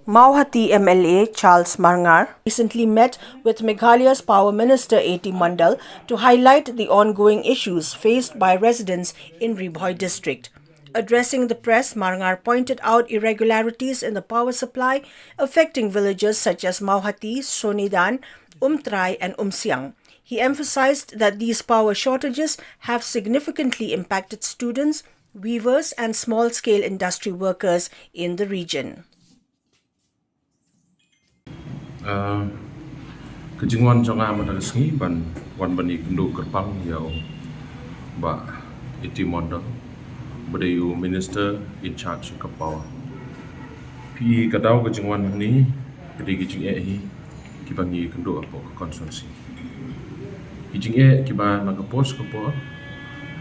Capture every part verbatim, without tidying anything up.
Mawhati M L A Charles Marngar recently met with Meghalaya's Power Minister A T Mondal to highlight the ongoing issues faced by residents in Ri Bhoi district. Addressing the press, Marngar pointed out irregularities in the power supply affecting villages such as Mawhati, Sonidan, Umtrai, and Umsiang. He emphasized that these power shortages have significantly impacted students, weavers, and small scale industry workers in the region. Uh, ka jingwan jong nga mynta ka sngi ban wan ban ïakynduh kyrpang ïa u Bah A T Mondal, ba dei u Minister in charge ka power. Phi, ka daw ka jingwan hangne ka dei ka jingeh hi kiba ngi ïakynduh hapoh ka constituency. Ki jingeh kiba na ka por sha ka por,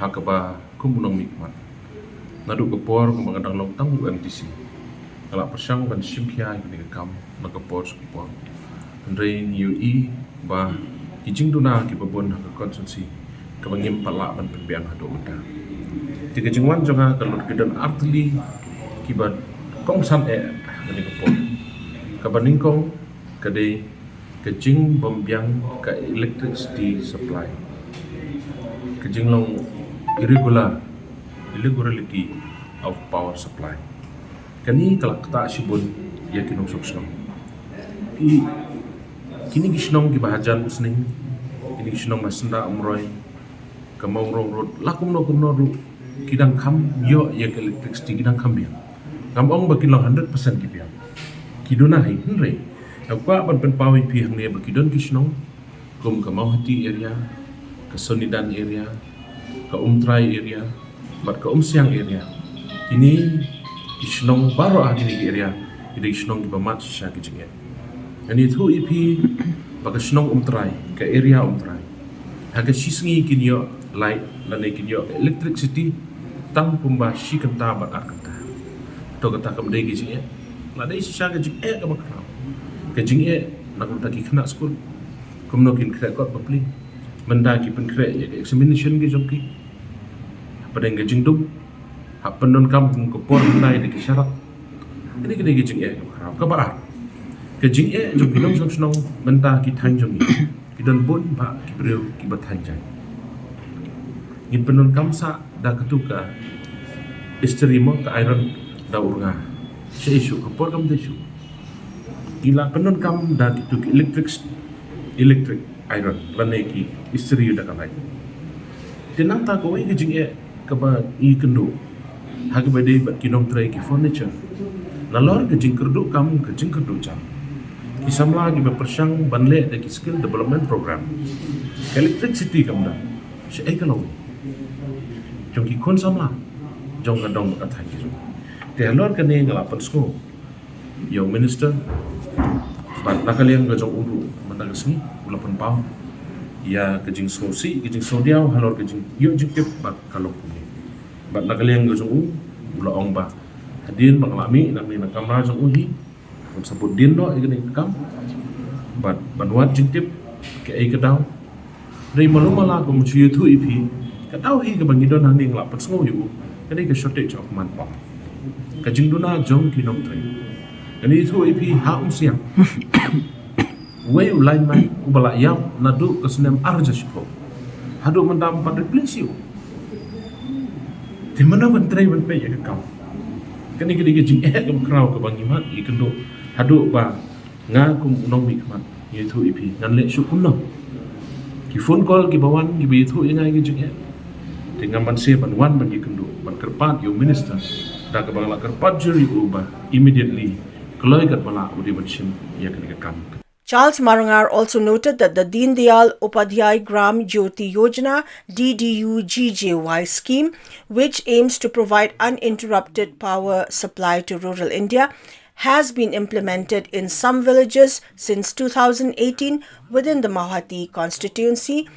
ha kaba kum u nongmihkhmat. Naduh ka por kumba nga dang long tang u M D C, nga la pyrshang ban shim khia ïa kane ka kam na ka por sha ka por. Hynrei ngi ïohi ba ki jingduna kiba bun ha ka constituency kaba ngim pat lah ban pynbiang haduh mynta. Te ka jingwan jong nga ka lut, ki don artylli kiba kongsan eh ha kane ka por. Kaba nyngkong ka dei ka jingbymbiang ka electricity supply, ka jinglong irregular, irregularity of power supply. Kane ka la ktah shibun ïa ki nongshong shnong. Ki, kine ki shnong kiba hajan u sning, kine ki shnong ba Syndah Umroi, ka Mawrong Road, la kumno kumno ruh ki dang kham ïoh ïa ka electricity, ki dang kham biang. Ngam ong ba ki long hundred percent ki biang, ki duna hi, hynrei nga kwah ban pynpaw ïa phi hangne ba ki don ki shnong kum ka Mawhati area, ka Sonidan area, ka Umtrai area, bad ka Umsiang area. Kine ki shnong baroh ha kine ki area ki dei ki shnong kiba mad shisha ki jingeh. Ngan ïathuh ïa phi ba ka shnong Umtrai, ka area Umtrai, ha ka shi sngi kin ïoh light lane kin ïoh electricity tang kumba shi kynta bad ar kynta. To, kata kam dei ka jingeh? La dei shisha ka jingeh kaba khraw, ka jingeh na ka bynta ki khynnah skul. Kumno kin khreh kot bapli, mynta ki pynkhreh ïa ka examination ki jong ki hapdeng ka jingdum, hap pyndonkam kum ka por mynta ïa ki sharak. Kane ka dei ka jingeh kaba khraw. Kaba ar, ka jingeh jong ki nongshong shnong mynta ki thaiñ jong ngi, ki don bun bah ki briew kiba thaiñ jaiñ. Ngin pyndonkam sah da katu ka istri mo, ka iron da u rnga. Sha issue ka por kam dei shu, ki la pyndonkam da kitu ki electric, electric iron lane ki istri da ka light. Te nangta kawei ka jingeh kaba ngi kynduh ha kaba dei bad ki nongtrei ki furniture. Nalor ka jingkyrduh kam, ka jingkyrduh jam, ki samla kiba pyrshang ban leh da ki skill development program, ka electricity kam don. Shaei ka long jong ki khun samla jong ka dong ka thaiñ ki jong? Te halor kane nga la pynsngew ïa u minister, bad na ka liang ka jong u ruh mynta ka sngi u la pynpaw ïa ka jingsngewsih, ka jingsngewdiaw halor ka jing, ïoh jingtip bad ka long kumne. Bad na ka liang ka jong u, u la ong ba hadien ba nga la mih nangne na kamra jong u hi, ban sa bud dien noh ïa kane ka kam bad ban wad jingtip kaei ka daw. Dei malu mala, kum shu ïathuh ïa phi, ka daw hi kaba ngi don hangne, nga la pynsngew ïa u, ka dei ka shortage of manpower, ka jingduna jong ki nongtrei. Ngan ïathuh ïa phi, ha Umsiang, uwei u lineman uba la ïap naduh ka snem ar hajar shiphew, haduh mynta ym pat replace ïa u. Te mano ban trei ban peit ïa ka kam? Kane ka dei ka jingeh kaba khraw kaba ngi mad ïakynduh haduh ba nga kum u nongmihkhmat ngi ïathuh ïa phi, ngan leh shuh kumno? Ki phone call kiba wan kiba ïathuh ïa nga ïa ka jingeh. Te ngam banse ban wan ban ïakynduh, ban kyrpad ïa u minister da kaba nga la kyrpad jur ïa u ba immediately, kloi katba lah, u dei ban shim ïa kane ka kam. Charles Marngar also noted that the Deen Dayal Upadhyay Gram Jyoti Yojana, D D U G J Y scheme, which aims to provide uninterrupted power supply to rural India, has been implemented in some villages since two thousand eighteen within the Mawhati constituency,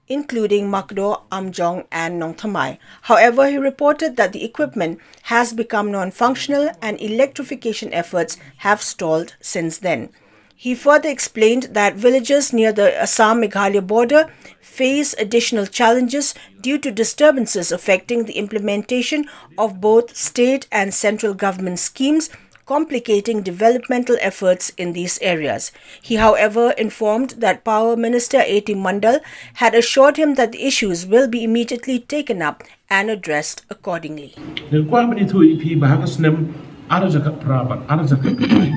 including Makdo, Amjong, and Nongthymmai. However, he reported that the equipment has become non-functional and electrification efforts have stalled since then. He further explained that villages near the Assam-Meghalaya border face additional challenges due to disturbances affecting the implementation of both state and central government schemes, complicating developmental efforts in these areas. He, however, informed that Power Minister A T Mondal had assured him that the issues will be immediately taken up and addressed accordingly. Nga kwah ban ïathuh ïa phi ba ha ka snem ar hajar khatphra bad ar hajar khatphra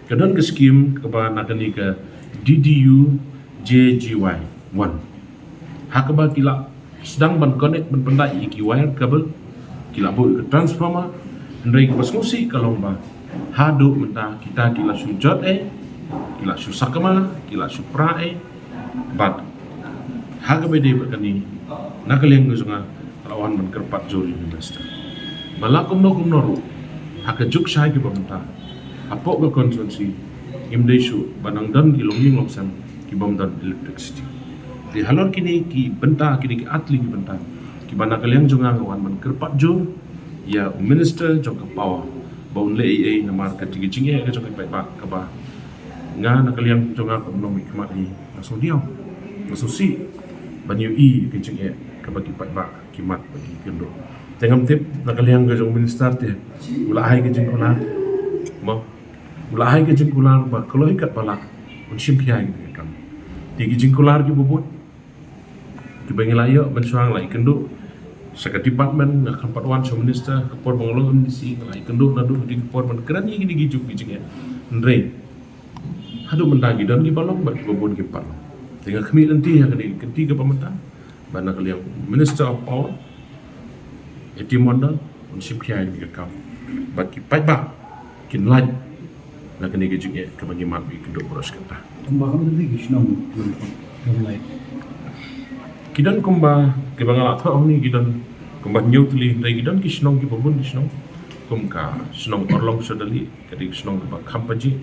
ka don ka skim kaba na kane ka D D U J G Y one, ha kaba ki la sdang ban connect ban pyndait ïa ki wire cable, ki la buh ïa ka transformer. Hynrei kaba sngewsih ka long ba haduh mynta kita ki la shu jot eh, ki la shu sakma, ki la shu pra eh. Bad ha kaba ïadei bad kane, na ka liang ka jong nga la wan ban kyrpad jur ïa u Minister ba la kumno kumno ruh ha ka juk shai kaba mynta hapoh ka constituency ngim dei shuh ba nang don ki longïing longsem ki bym don electricity. Te halor kine ki bynta, kine ki ar tylli ki bynta kiba na ka liang jong nga nga wan ban kyrpad jur ïa u Minister jong ka Power ba un leh ei ei, namar ka jingeh ka jong ki paidbah kaba nga na ka liang jong nga kum u nongmihkhmat hi nga sngewdiaw, nga sngewsih ban ïohi ka jingeh kaba ki paidbah ki mad bad ki kynduh. Te ngam tip na ka liang ka jong u Minister te u la ai ka jingkular, mo, u la ai ka jingkular ba kloi katba lah un shim khia ïa kane ka kam. Te ki jingkular kiba bud kiba ngi la ïoh mynshuwa nga la ïakynduh sha ka department, nga khlem pat wan sha u Minister, ka por ba nga long M D C nga la ïakynduh naduh kane ka por ban kren ïa kine ki juk ki jingeh. Hynrei haduh mynta ki don kiba long bad kiba bun kim pat long. Te nga khmih lynti ha kane ka kynti kaba mynta ba na ka liang Minister of Power A T Mondal un shim khia ïa kane ka kam bad ki paidbah kin lait na kane ka jingeh kaba ngi mad bad ki kynduh baroh shi katta. Kumba kam da ki shnong, ki don kumba kiba nga la thoh hangne, ki don kumba hynñiew tylli, hynrei ki don ki shnong kiba bun ki shnong, kum ka shnong Orlong Shadali, ka dei ka shnong kaba kham pajih,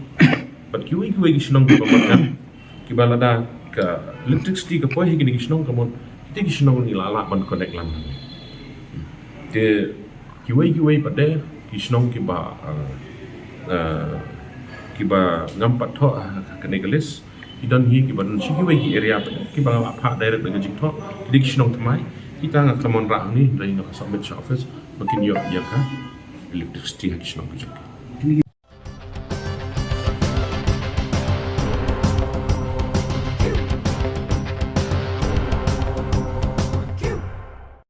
bad kiwei kiwei ki shnong kiba bun, kiba lada ka electricity ka poi ha kine ki shnong ka mut kita ki shnong ngi la lah ban connect lang. Te kiwei kiwei pat de ki shnong kiba, uh, uh, kiba ngam pat thoh ha kane ka list, ki don hi kiba don shi kiwei ki area pat de kiba nga la phah direct da ka jingthoh, ki dei ki shnong thymmai. Kita nga khlem wanrah hangne, hynrei nga la submit sha office ba kin ïoh ïa ka electricity ha ki shnong ki jong ki.